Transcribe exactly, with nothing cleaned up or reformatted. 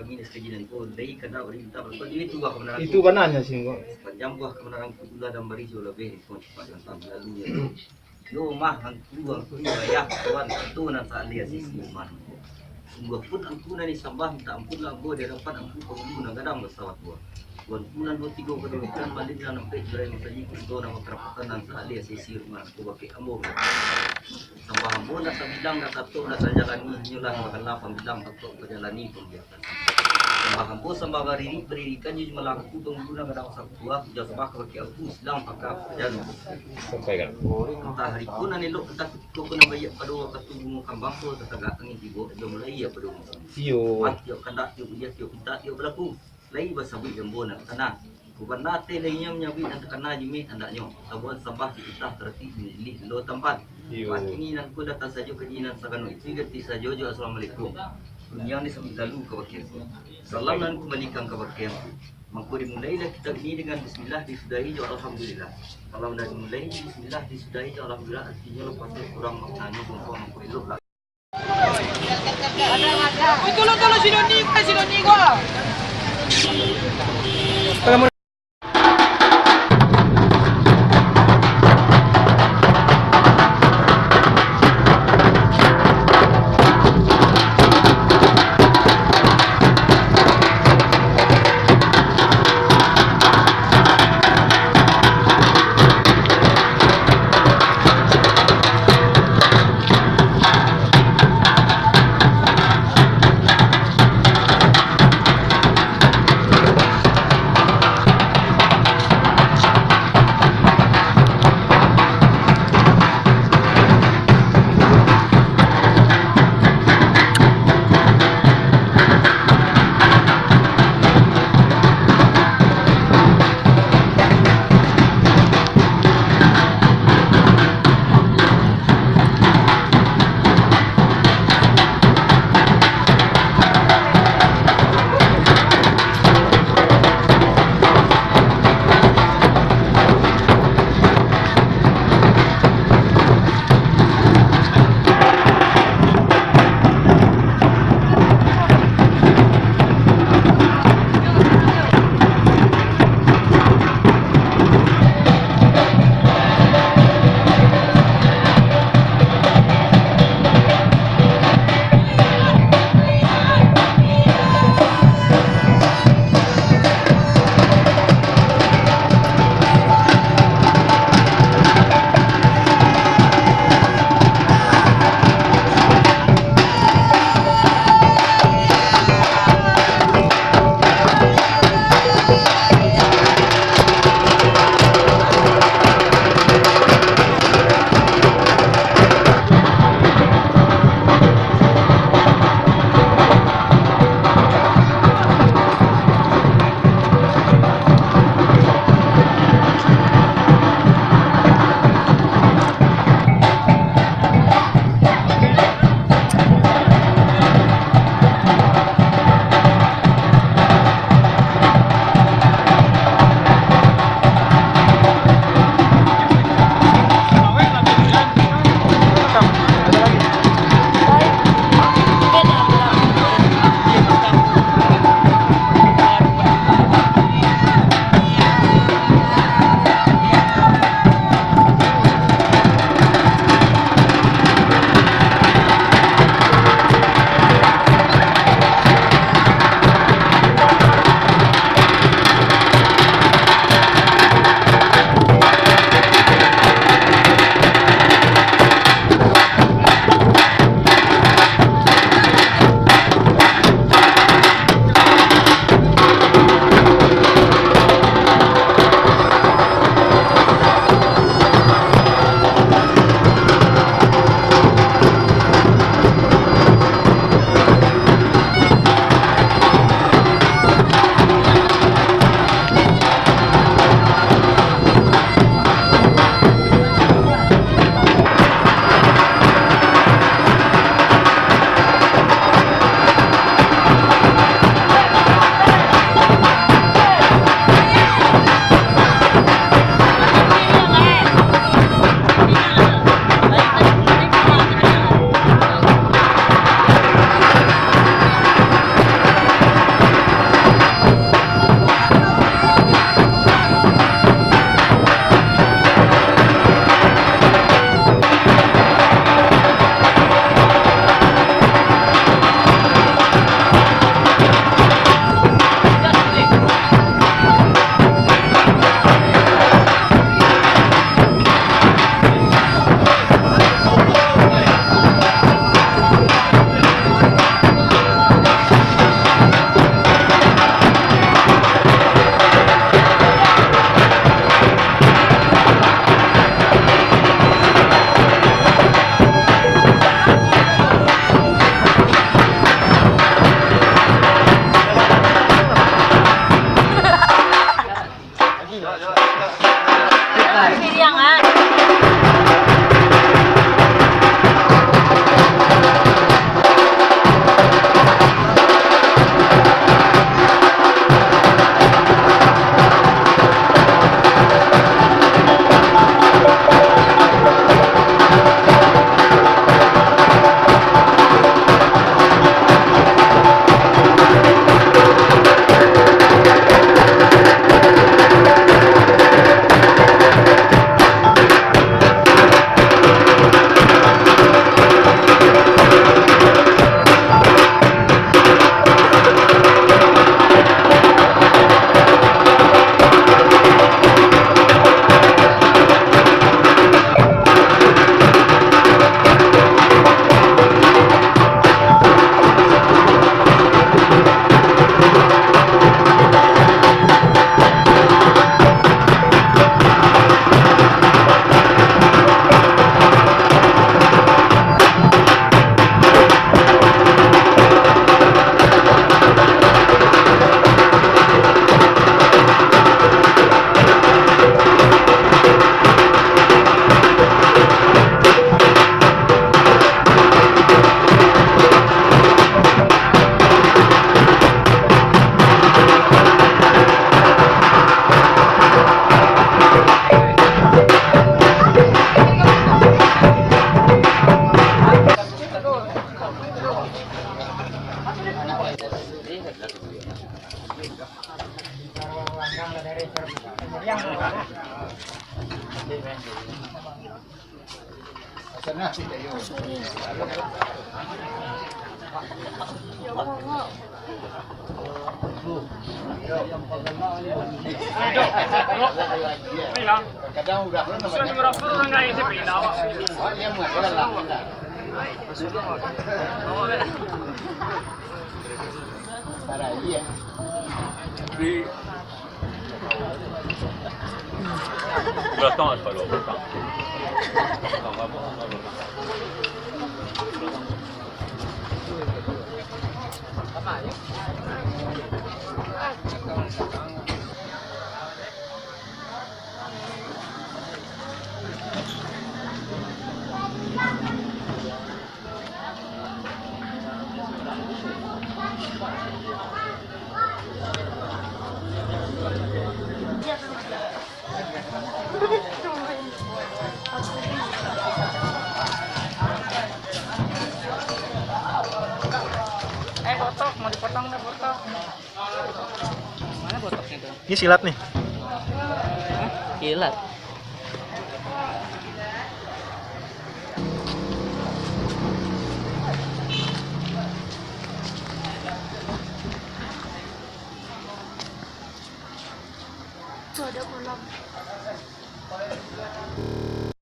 Kami nan sakaji nan ko, lai kandak bari mintak barkot, itu buah kebenaran. Itu bananyo sih, kok. Panjang buah kebenaran ku, ulah dan bari jo labeh, kok, cepat dan tam lalu, ya. Yo mah, angku, angku, ayah, tuan, itu nan saaleh sisi iman. Sungguah pun angku nan disambah, mintak ampun lah ambo di hadapan angku, pangulu nan gadang basawat buah. Tuan ku nan duo tigo kadudukan, balik nan ampek, jurai masaji, kunto nan bakarapatan, nan saaleh sisi rumah, angku bakeh ambo. Sambah ambo ndak tabilang, ndak tatuak, ndak tajalani, hanyolah bakana pambilang, tatuak bajalani pambiakan. Sambah ambo sambah bariri, baririkan jo jumalah angku, pangulu nan gadang basawat buah, puja sambah kabakeh angku, silang paka pajalan. Sampaikan. Antah hari ko nan elok, antah kutiko ko nan baiak, pado wakatu bungo kambang ko tatagak angin tibo, iyo mulai iyo pado musim. Iyo. Wah, tiok kandak, tiok uliah, tiok pintak, tiok balaku. Lai basabuik jo ambo nan takana. Kubana ateh lai inyo manyabuik nan takana jimeh andaknyo. Sabuah sambah di titah tarati di majilih lo tampat. Iyo. Wah, kini nan ko datang sajo ka diri nan sagano itu, ganti sajo jo assalamualaikum. Rundiang disabuik lalu kabakeh angku. Salam nan kumbalikan kabakeh angku. Mangko dimulailah kitab ini dengan bismillah, disudahi jo alhamdulillah. Kalau ndak dimulai bismillah, disudahi jo alhamdulillah, artinyo lapeh kurang maknanyo, mangko, mangko eloklah. Oi, tolong, tolong, si Doni, si Doni, gua. Di belakang ada, belakang. Eh, botok, mau dipotong dah, botok. Mana botoknya tuh? Ini silat nih. Hah? Silat.